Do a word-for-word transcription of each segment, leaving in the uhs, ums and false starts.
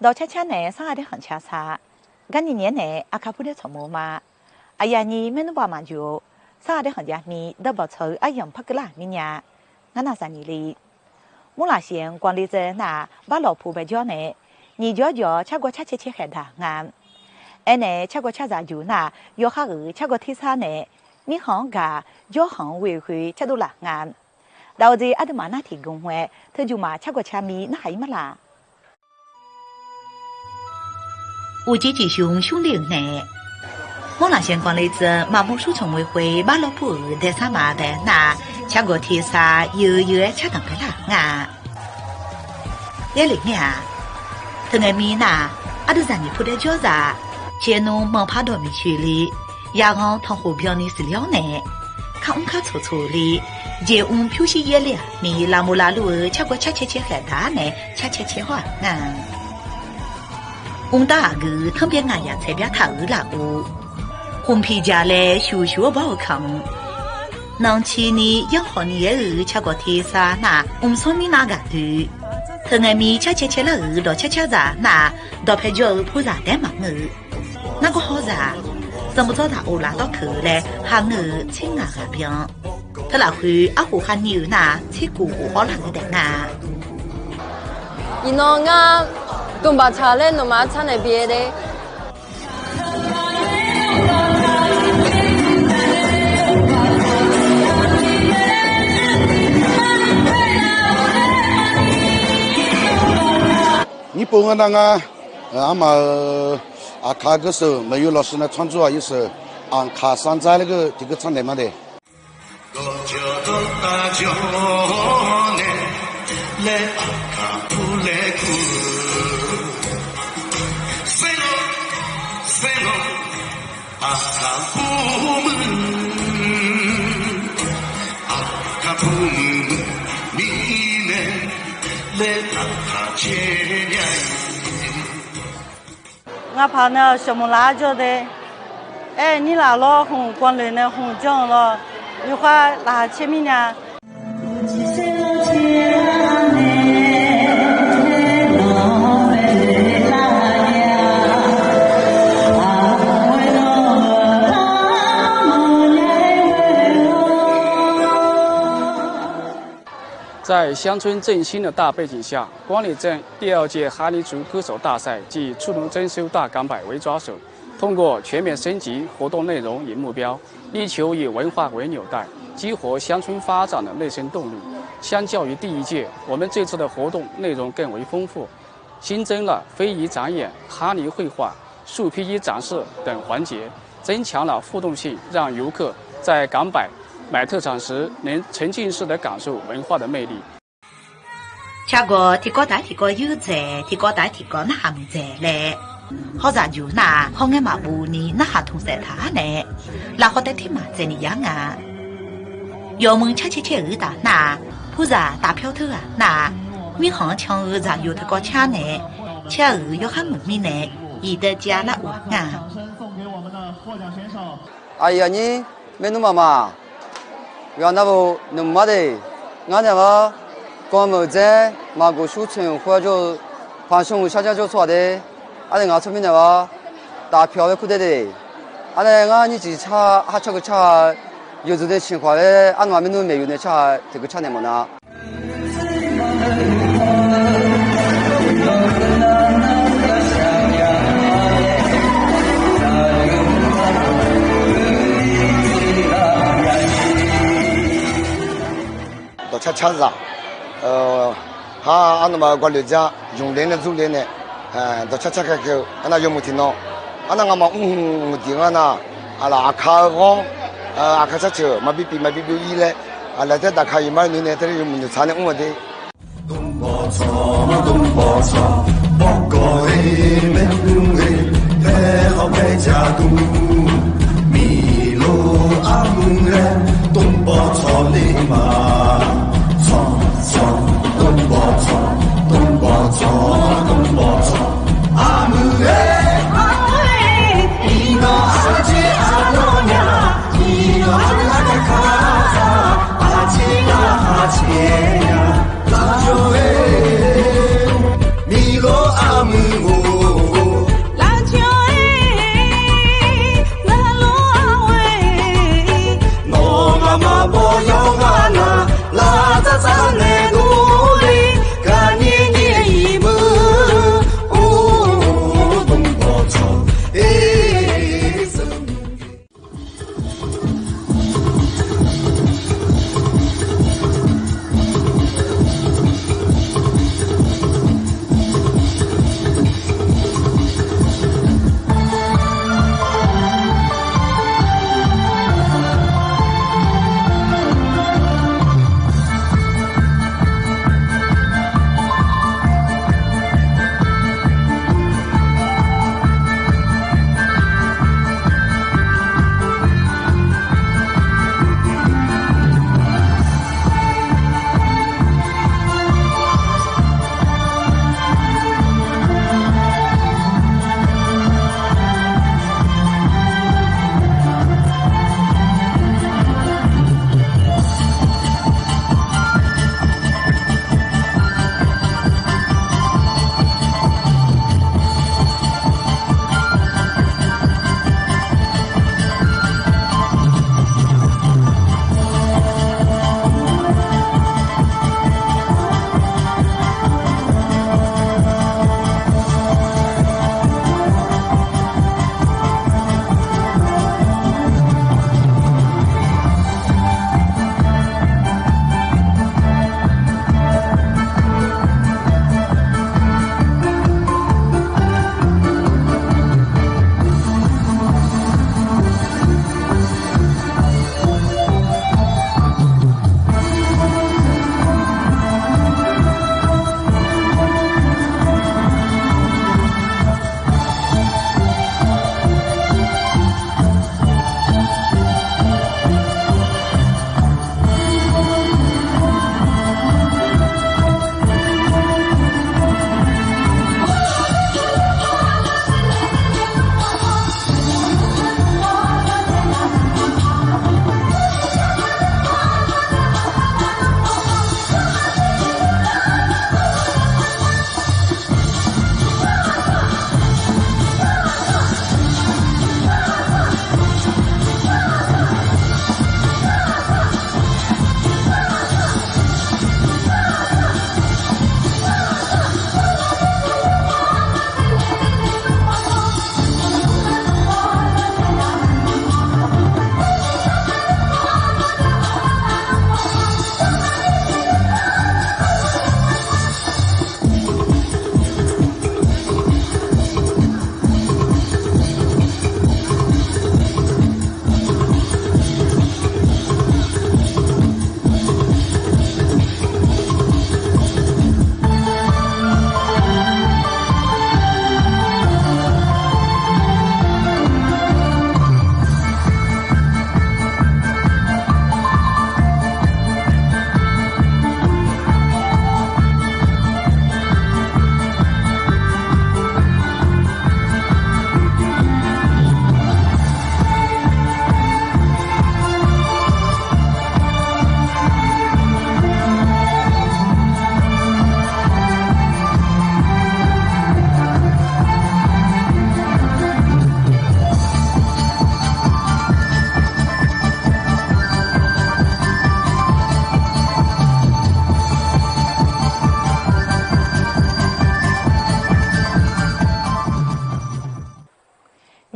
Dawq carcar nae sarghaq daer khanq ca sar. Garnyiq nyaef-aer nae aqkaq purdaer tsawq mawf-eu ma. Aqyuif aqnyir maernmr baq maqjuq-eu, sarghaq daer khanq jav mir dawrbawq tsawq-eu aryamq par keuvlar-euq mirnya. Ngar nar zaqnyiq le. Murlaqsiq-anr guanle zae nar-aq, barlawq pu baejawr nae, nyiq jawr jawr cargawv car cae cae khaeq daq nga. Aernae cargawv carzaq juq nar-aq, yawkhav-euq cargawv tersar nae, mirkhanq-anr gaq, jawrkhanq-anr ghoe khoer cardov laf nga. Dawq-eu jeq aqduimaf nar tiqgaq-aer, teujuq maq cargawv car mir narhaq-ir mar laq. Uqcif cif shmq shmr le-euq nae, mawrlaqshaq ganq le tsan maqmawr smr tsanq ghoe khoer barlawr pur-euq daesar maqbae nar-aq, cargawv tersar yeu yeu-aer cardanq paelar nga. Yaerlef mir-aq, teungae mir nar-aq, aqdui zaqnyiq purdaer jawrzaq, caernmr manqpar dawq maeqshi le, yaghanr tanqkhof byanni siqle-awr nae, kar mr kar tsoq tsoq le, jeq mr pyur shir yaerle-aq, miqyaer lavmov lavlur-eu cargawv car cae cae khaeq daq-ar nae car cae cae hawr-aq nga. Mr dar aqgeu tanrbyaer ngaq yaq tsaeq byar taq-euq lafov, khmqpiq jaq laer shuq shuq-awr bawr-eu kamq, nanqciq ni yanrkhawq ni yaer-eu cargawv tersar nar-aq, mqsanr mirnav gaq doe. Teungae mir car cae cae lar-euq dawq car carzaq nar-aq, dawqpae jawr-eu purzaq daer maqngeur-eu. Nargawr hawrzaq, sanqbof dzawrdaq of laf dawrkeuq laer ha ngeur-eu tser ngaq ghaq byan. Teu lafkhoer arkhof kharni-eu nar-aq, tser kof khof hawr lar-eu daef nga. Iqnan ngar dmqbaq tsaq laer nawmaf-anr tsar naeq byae de. Nyir pov ngar nar ngar, armaf-euq Aqkaq geurseuq maeqyoer lawqshi nae tsanr dzor-aq yawseuq, Aqkaq sanr dzar laer geur tiqgeur tsanr naeq ma de. Dawqjawq dawqtav jawr nae laer Aqkaq pur laer kur-eu, saerlawr saerlawr Aqkaq pur muiq, Aqkaq pur muiq mirnae laer Aqkaq caer nya-iq. Ngaqpaq nae shawqmuq laf-ar jawr de. Aer nyir laf lawr khmq guanqloeq nae khmq janr-eu lawr, yawkhar laqkhaq caer mirnya. 在乡村振兴的大背景下，光里镇第二届哈尼族歌手大赛暨触龙争修大港百为抓手，通过全面升级、活动内容与目标，力求以文化为纽带，激活乡村发展的内生动力。相较于第一届，我们这次的活动内容更为丰富，新增了非遗展演、哈尼绘画、树披衣展示等环节，增强了互动性，让游客在港百买特产时能沉浸式地感受文化的魅力。 Cargawv tiqkawv taf-aer tiqkawv yuir dzaeq, tiqkawv taf-aer tiqkawv narhaq muiqdzaeq laer, hawrzaq juq nar-aq, hawr ngaer maqbuf ni narhaq tmq saef taq-ar nae, lafkhawf taev tir maq dzaeq ni yar nga. Yawmuiq car caer caer-euq uqtaf nar-aq, purzaq taf pyawr teughaq nar-aq, mirkhanq-anr can-eu zaqyo tiqkawv car nae, car-euq yawkhar muiq mirnae, iqdaev jav lar of-aq nga. Aqyuif aqnyir maernmr maqmaq, ghaq nar-aq, nmq mar de. Ngar naeq-aer, ganrmeuq dzaer maqgoq shur tsoeq khoer-a jawr-eu, paqshawr-euq shar jar jawr tsawrhaq de. Arnae ngaq-euq tsawrmirnae-aq, taf pyawq laer kur dae de. Arnae ngar nyir ciq car, har car keuv car-a, yawqdzuq nae ciq khawf laer arnavmaf maernmr maeqyuf nae car-a tiqkeuv car naeq mawf nar ดอกช้างช้างสาม Har arnavmaf-euq gawrloeq dzar ymq le nae dzur le nae, dawqcar car car keuv-eu arnav yawmuiq tiqnan, arnav ngamaf mr hmq muiqdiq ngar nar, aqlaf Aqkaq-eu ghanr, Aqkaq carceuq maqbi pif maqbi byov-ir laer, laeq taer daqkaq iqmar noeq nae taer yawmuiq noeqtsaq nae mr-eu de. Dmrbawr tsawq, dmrbawr tsawq, bawrgawv-ir maernmr-ir, paerkhawf paerjaq dmr, miqlof armur-aer, dmrbawr tsawq le ma, tsawq tsawq, dmrbawr tsawq, dmrbawr tsawq, dmrbawr tsawq, armur-aer, iqnan arjeq arlawr nya, iqnan arjeq arlawr nya, arjeq arlawr nya, miqlof armur-or,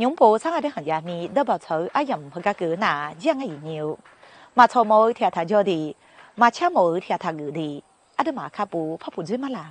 Nymq-mr pov sar nga daer khanqjav mir danrbaw tsawq-eu aryamq heugar keuv nar-aq, jir-aq ngar iq nyi-eu. Maqtsawq mawf-eu tiq ghaq taq jawr de, maqcar mawf-eu tiq ghaq taq geuf de, aqduimaf kar pov par puq dzoer mar la.